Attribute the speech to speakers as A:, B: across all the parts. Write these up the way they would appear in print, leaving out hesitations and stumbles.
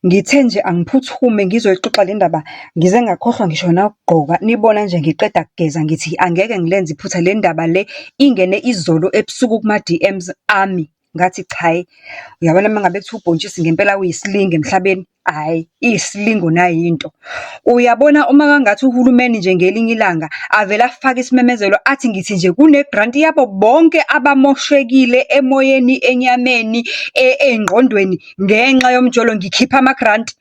A: Ngithe nje angiphuthume ngizoyixoxa le ndaba, ngize ngakhohlwa ngisho nawukugqoka, nibona nje ngiqeda kugeza ngithi angeke ngilenze iphutha le ndaba le ingene izolo ebusuku kuma-DMs ami. Ngathi chayi, uyabona uma ngabe kuthiwa ubhontshisi ngempela uyisilingo emhlabeni, hhayi, iyisilingo nayi into. Uyabona uma kwangathi uhulumeni nje ngelinye ilanga avele afake isimemezelo athi ngithi nje kune-grant yabo bonke abamoshekile emoyeni, enyameni, ey'ngqondweni ngenxa yomjolo, ngikhipha ama-grant.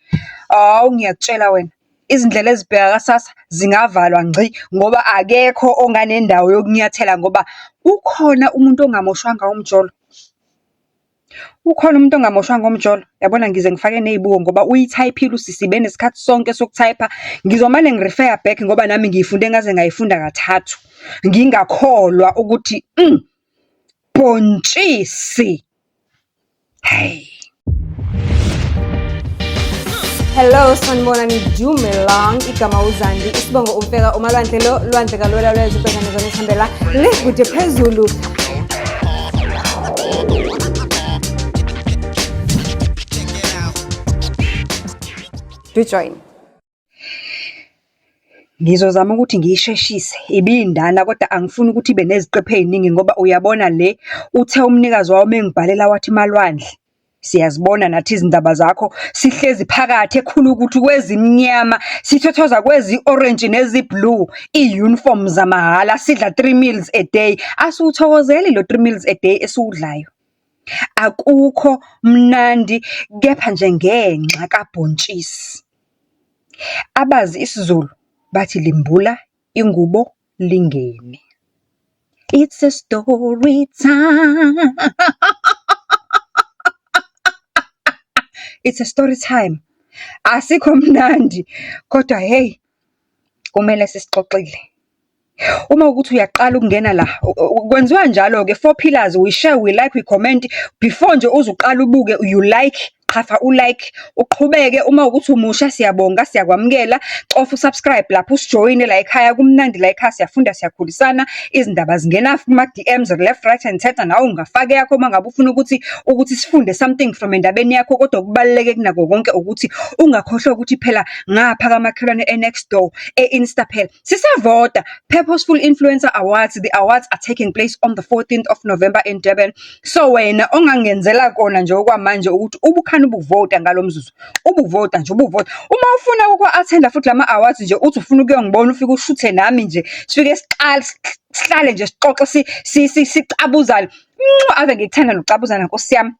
A: Hawu, ngiyakutshela wena, izindlela ezibheka ka-SASSA zingavalwa ngci, ngoba akekho onganendawo yokunyathela ngoba ukhona umuntu ongamoshwanga umjolo? Ukhona umuntu ongamoshwanga umjolo? Yabona ngize ngifake ney'buko ngoba uyithayiphile usisi ubenesikhathi sonke sokuthayipha. Ngizomane ngi-refer-a back ngoba nami ngiyifunde ngaze ngayifunda kathathu. Ngingakholwa ukuthi bhontshisi. Hhayi.
B: Hello, sanibonani, dumelang. Igama uZandi, isibongo uMfeka, uMalwandle lo, lwandle kalwela lwezwe ubhekane zona esihambela le kude phezulu. Do join.
A: Ngizozama ukuthi ngiyisheshise, ibindana kodwa angifuni ukuthi ibe neziqephu ey'ningi ngoba uyabona le, uthe umnikazi wawo uma engibhalela wathi Malwandle, siyazibona nathi izindaba zakho, sihlezi phakathi ekhulukuthi kwezimnyama, sithothoza kwezi-orange nezi-blue, iyunifomu zamahhala, sidla three meals a day. Asiwuthokozeli lo three meals a day esiwudlayo. Akukho mnandi, kepha nje ngenxa kabhontshisi. Abazi isiZulu bathi limbula ingubo lingene. It's a story time. It's a story time. Asikho mnandi kodwa hey, kumele sisixoxile. Uma ukuthi uyaqala ukungena la, kwenziwa njalo-ke, four pillars, we share, we like, we comment. Before nje uze uqale ubuke, you like, qhafa u-like, uqhubeke. Uma ukuthi umusha siyabonga, siyakwamukela. Cofa u-subscribe lapho usijoyine la ekhaya, kumnandi la ekhaya, siyafunda, siyakhulisana. Izindaba zingena kuma-DMs left, right and center. Nawe ungafaka eyakho uma ngabe ufuna ukuthi sifunde something from endabeni yakho, kodwa okubaluleke kunako konke ukuthi ungakhohlwa ukuthi phela ngapha kamakhelwane e-next door, e-Insta phela sisavota. Purposeful Influencer Awards, the awards are taking place on the 14th of November in Durban. So wena ongangenzela kona nje okwamanje ukuthi ubukhane ubuvota ngalo mzuzu, ubuvota nje, ubuvota. Uma ufuna ukwa-attenda futhi lama awards nje, uthi ufuna ukuyongibona, ufike ushuthe nami nje, sifike siqale sihlale nje sixoxe, sicabuzane. Ave ngikuthanda nokucabuzana Nkosi yami.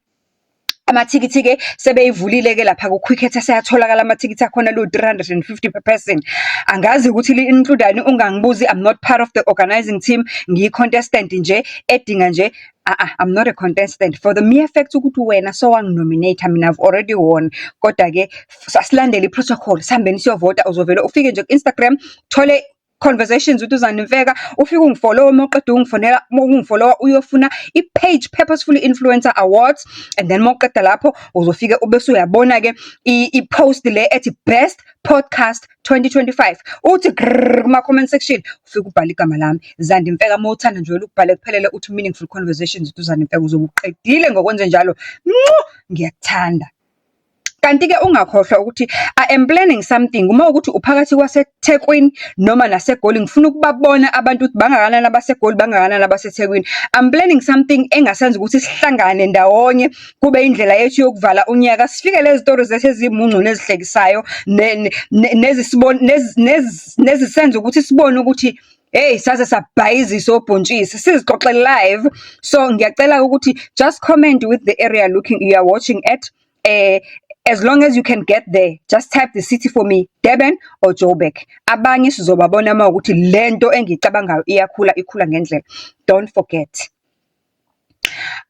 A: Amathikithi-ke sebeyivulile-ke lapha ku-Quicket, aseyatholakala amathikithi akhona liwu-350 per person. Angazi ukuthi li-include-ani, ungangibuzi, I'm not part of the organizing team, ngiyi-contestant nje edinga nje, a-a, I'm not a contestant. For the mere fact ukuthi wena sowangi-nominate-a, mina I've already won. Kodwa-ke asilandele i-protocol, sihambeni siyovota, uzovele ufike nje ku-Instagram, thole Conversations with uZandi Mfeka, ufike ungifollowe, uma uqeda ukungifonela, uma ungifollowa uyofuna i-page Purposefully Influencer Awards, and then uma uqeda lapho uzofike ubese uyabona-ke i-post le ethi Best Podcast 2025. Uthi grrr kuma-comment section, ufike ubhale igama lami Zandi Mfeka. Uma uthanda nje ukubhale kuphelele uthi Meaningful Conversations with uZandi Mfeka, uzobe uqedile ngokwenze njalo. Ngiyakuthanda. Kanti-ke ungakhohlwa ukuthi I am planning something. Uma ukuthi uphakathi kwaseThekwini noma naseGoli, ngifuna ukubabona abantu ukuthi bangakanani abaseGoli, bangakanani abaseThekwini. I'm planning something engasenza ukuthi sihlangane ndawonye, kube indlela yethu yokuvala unyaka, sifike lezi zitori zethu ezimuncu nezihlekisayo, nezisenza ukuthi sibone ukuthi hey, saze sabhayizisa obhontshisi, sizixoxe live. So ngiyacela ukuthi just comment with the area looking you are watching at. As long as you can get there, just type the city for me, Durban or Joburg. Abanye sizobabona uma ukuthi lento engiyicabangayo iyakhula, ikhula ngendlela. Don't forget,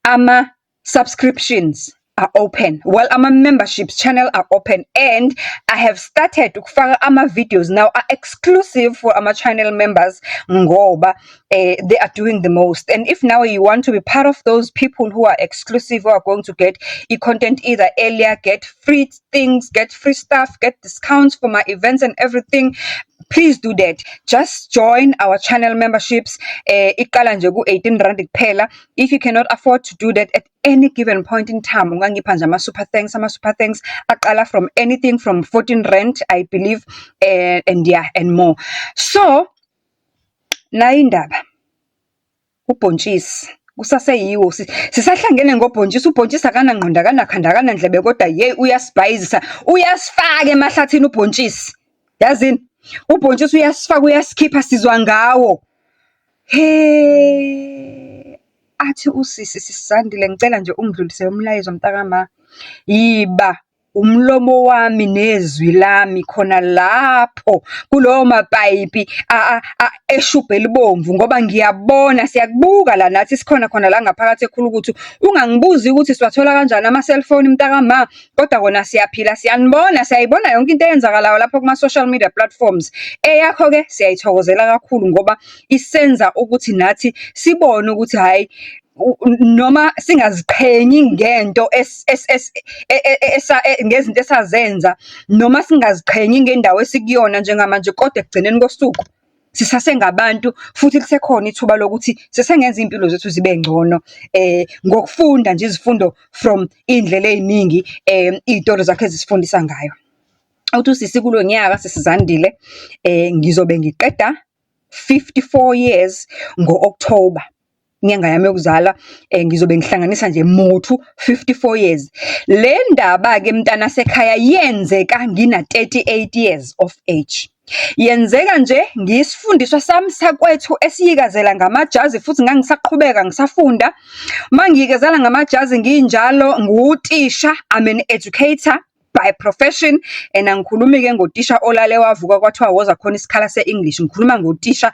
A: ama subscriptions are open. Well, ama memberships channel are open, and I have started ukufaka ama videos now are exclusive for ama channel members ngoba they are doing the most. And if now you want to be part of those people who are exclusive, who are going to get e-content either earlier, get free things, get free stuff, get discounts for my events and everything, please do that. Just join our channel memberships. Iqala nje ku 18 rand kuphela. If you cannot afford to do that at any given point in time ungangipha nje ama-super thanks. Ama-super thanks aqala from anything from R14, I believe, and yeah, and more. So, nayi indaba, ubhontshisi kusaseyiwo, sisahlangene ngobhontshisi. Ubhontshisi akanangqondo, akanakhanda, akanandlebe, kodwa yeyi uyasibhayizisa, uyasifaka emahlathini ubhontshisi. Yazini? Ubhontshisi uyasifaka, uyasikhipha, sizwa ngawo. He, athi usisi, "Sisi Zandile, ngicela nje ungidlulisele umlayezo mntakama. Yiba umlomo wami nezwi lami khona lapho kulowo mapayipi eshubhu elibomvu, ngoba ngiyabona siyakubuka la nathi sikhona khona la ngaphakathi ekhulukuthu. Ungangibuzi ukuthi siwathola kanjani ama-cellphone mntakama, kodwa kona siyaphila, siyanibona, siyayibona yonke into eyenzakalayo lapho kuma-social media platforms. Eyakho-ke siyayithokozela kakhulu ngoba isenza ukuthi nathi sibone ukuthi hhayi, noma singaziqhenyi ngento ngezinto esazenza, noma singaziqhenyi ngendawo esikuyona njengamanje, kodwa ekugcineni kosuku sisasengabantu futhi lisekhona ithuba lokuthi sisengenza iy'mpilo zethu zibe ngcono ngokufunda nje izifundo from iy'ndlela ey'ningi iy'tori zakho ezisifundisa ngayo." Uthi usisi, "Kulo nyaka, Sisi Zandile, ngizobe ngiqeda 54 years ngo-October. Inyanga yami yokuzalwa, ngizobe ngihlanganisa nje muthu 54 years. Le ndaba-ke mntanasekhaya yenzeka ngina 38 years of age. Yenzeka nje ngiyisifundiswa sami sakwethu esiyikazela ngamajazi, futhi ngangisaqhubeka ngisafunda. Mangiyikezela ngamajazi nginjalo, ngutisha, I'm an educator by profession, and angikhulumi-ke ngotisha olale wavuka kwathiwa woza khona isikhala se-English. Ngikhuluma ngotisha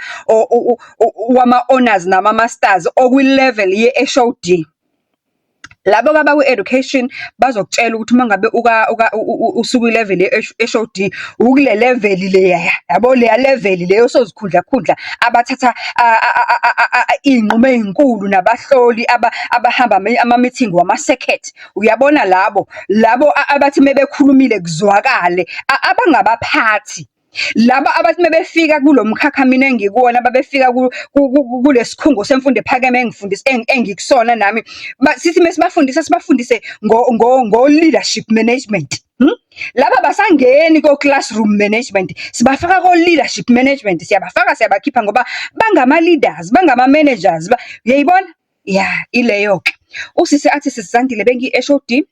A: wama-honours nama-masters okwi-level ye-HOD. Labo abakwi-education bazokutshela ukuthi uma ngabe usukwi-level ye-HOD, ukule level leya, yabo, leya level leyo sozikhundla khundla abathatha iy'nqumo ey'nkulu nabahloli abahamba ama-meeting wama-circuit. Uyabona labo abathi mebekhulumile kuzwakale, abangabaphathi. Laba abathi mebefika kulo mkhakha mina engikuwona, babefika kule sikhungo semfundo ephakeme engifundisa engikusona nami, sithi mesibafundisa sibafundise ngo-leadership management. Laba abasangeni ko-classroom management, sibafaka ko-leadership management, siyabafaka siyabakhipha ngoba bangama-leaders, bangama-managers, uyayibona? Ya, ileyo-ke. Usisi athi, "Sisi Zandile, bengiyi-HOD.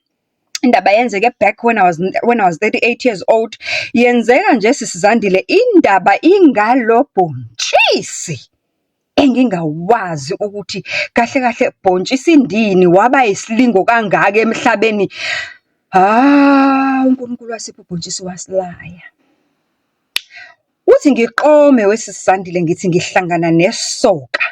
A: Indaba yenzeke back when I was 38 years old. Yenzeka nje, Sisi Zandile, indaba ingalo bhontshisi engingawazi ukuthi kahle kahle bhontshisi ndini waba yisilingo kangaka emhlabeni. Ha, uNkulunkulu wasipha ubhontshisi wasilaya. Uthi ngiqome we Sisi Zandile, ngithi ngihlangana nesoka.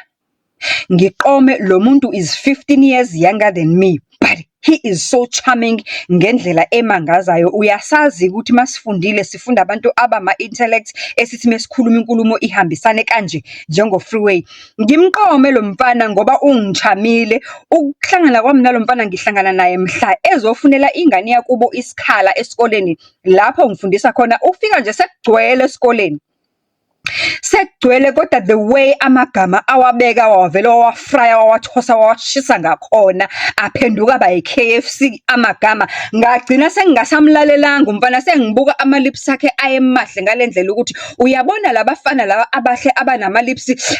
A: Ngiqome lo muntu is 15 years younger than me, but he is so charming ngendlela emangazayo. Uyasazi ukuthi masifundile sifunda abantu abama-intellect, esithi mesikhuluma inkulumo ihambisane kanje njengo-freeway. Ngimqome lo mfana ngoba ungi-charm-ile. Ukuhlangana kwami nalo mfana, ngihlangana naye mhla ezofunela ingane yakubo isikhala esikoleni lapho ngifundisa khona. Ufika nje sekugcwele esikoleni. Sekugcwele, kodwa the way amagama awabeka, wawavele wawa-fry-a, wawathosa, wawashisa ngakhona, aphenduka aba i-KFC amagama. Ngagcina sengingasamlalelanga umfana, sengibuka ama-lips akhe ayemahle ngale ndlela ukuthi uyabona labafana laba abahle abanama-lips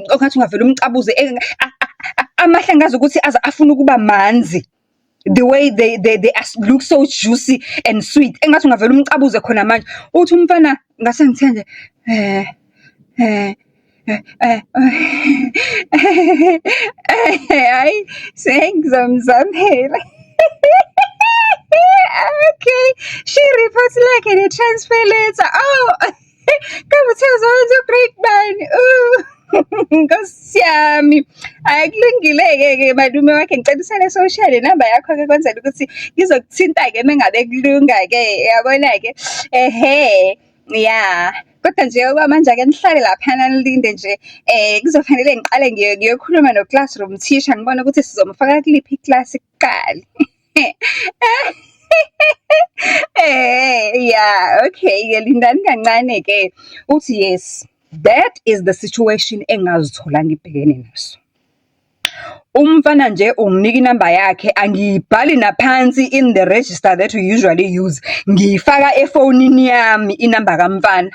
A: ongathi ungavele umcabuze, amahle ngazi ukuthi aze afuna ukuba manzi. The way they look so juicy and sweet, engathi ungavele umcabuze khona manje. Uthi umfana ngase ngithe nje eh eh hhayi, sengizomzamela. Okay, she reports like a transfer letter. Oh, kambe uthe uzowenza u-grade bani? Nkosi yami. Hhayi, kulungile-ke ke malume wakhe, ngicela usale sewushiya le namba yakho-ke kwenzela ukuthi ngizokuthinta-ke mengabe kulunga-ke, uyabona-ke. Ehhe, ya. Kodwa nje okwamanje ake nihlale laphayana nilinde nje, kuzofanele ngiqale ngiyokhuluma no-classroom teacher, ngibone ukuthi sizomfaka kuliphi iklasi kuqala. Ya, okay-ke lindani kancane-ke." Uthi, "Yes, that is the situation engazithola ngibhekene naso." Umfana nje unginika inamba yakhe, angiyibhali naphansi in the register that we usually use. Ngiyifaka efonini yami inamba kamfana.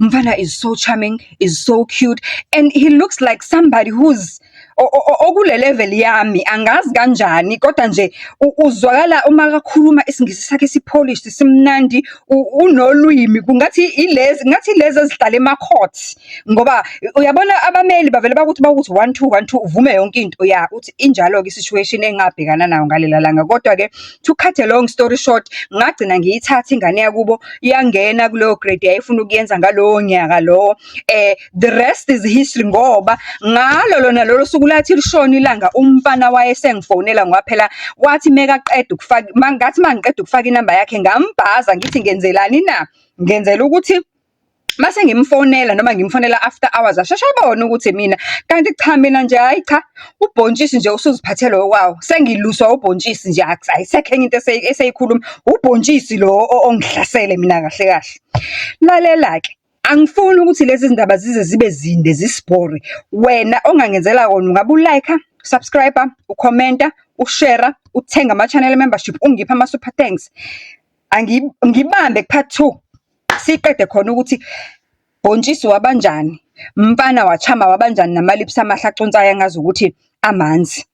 A: Umfana is so charming, is so cute, and he looks like somebody who's okule level yami, angazi kanjani, kodwa nje uzwakala uma kakhuluma isiNgisi sakhe si-polished, simnandi, unolwimi, kungathi ilezi, ngathi ilezi ezihlala ema-court. Ngoba uyabona abameli bavele bakuthi bakuthi one two one two, uvume yonke into. Ya, uthi injalo-ke i-situation engabhekana nayo ngalela langa. Kodwa-ke to cut a long story short, ngagcina ngiyithatha ingane yakubo, yangena kuleyo grade yayifuna ukuyenza ngalowo nyaka lowo. The rest is history, ngoba ngalo lona lolo suku lathi lishona ilanga, umfana wayesengifonela, ngoba phela wathi mekaqeda ukufaka, ngathi mangiqeda ukufaka inamba yakhe, ngambhaza ngithi ngenzelani na? Ngenzela ukuthi mase ngimfonela noma ngimfonela after hours, asheshe abone ukuthi mina. Kanti cha, mina nje, hhayi cha, ubhontshisi nje usuziphathele okwawo. Sengiluswa ubhontshisi nje, ayisekho enye into eseyikhuluma. Ubhontshisi lo ongihlasele mina kahle kahle. Lalela-ke, angifuni ukuthi lezi zindaba zize zibe zinde zisibhore. Wena ongangenzela kona, ungabe u-like, subscribe, ukhomenta, ushare, uthenga ama-channel membership, ungiphe ama-super thanks. Ngibambe ku-part two. Siqede khona ukuthi bhontshisi wabanjani, mfana wachama wabanjani nama-lips amahle aconsayo angazi ukuthi amanzi.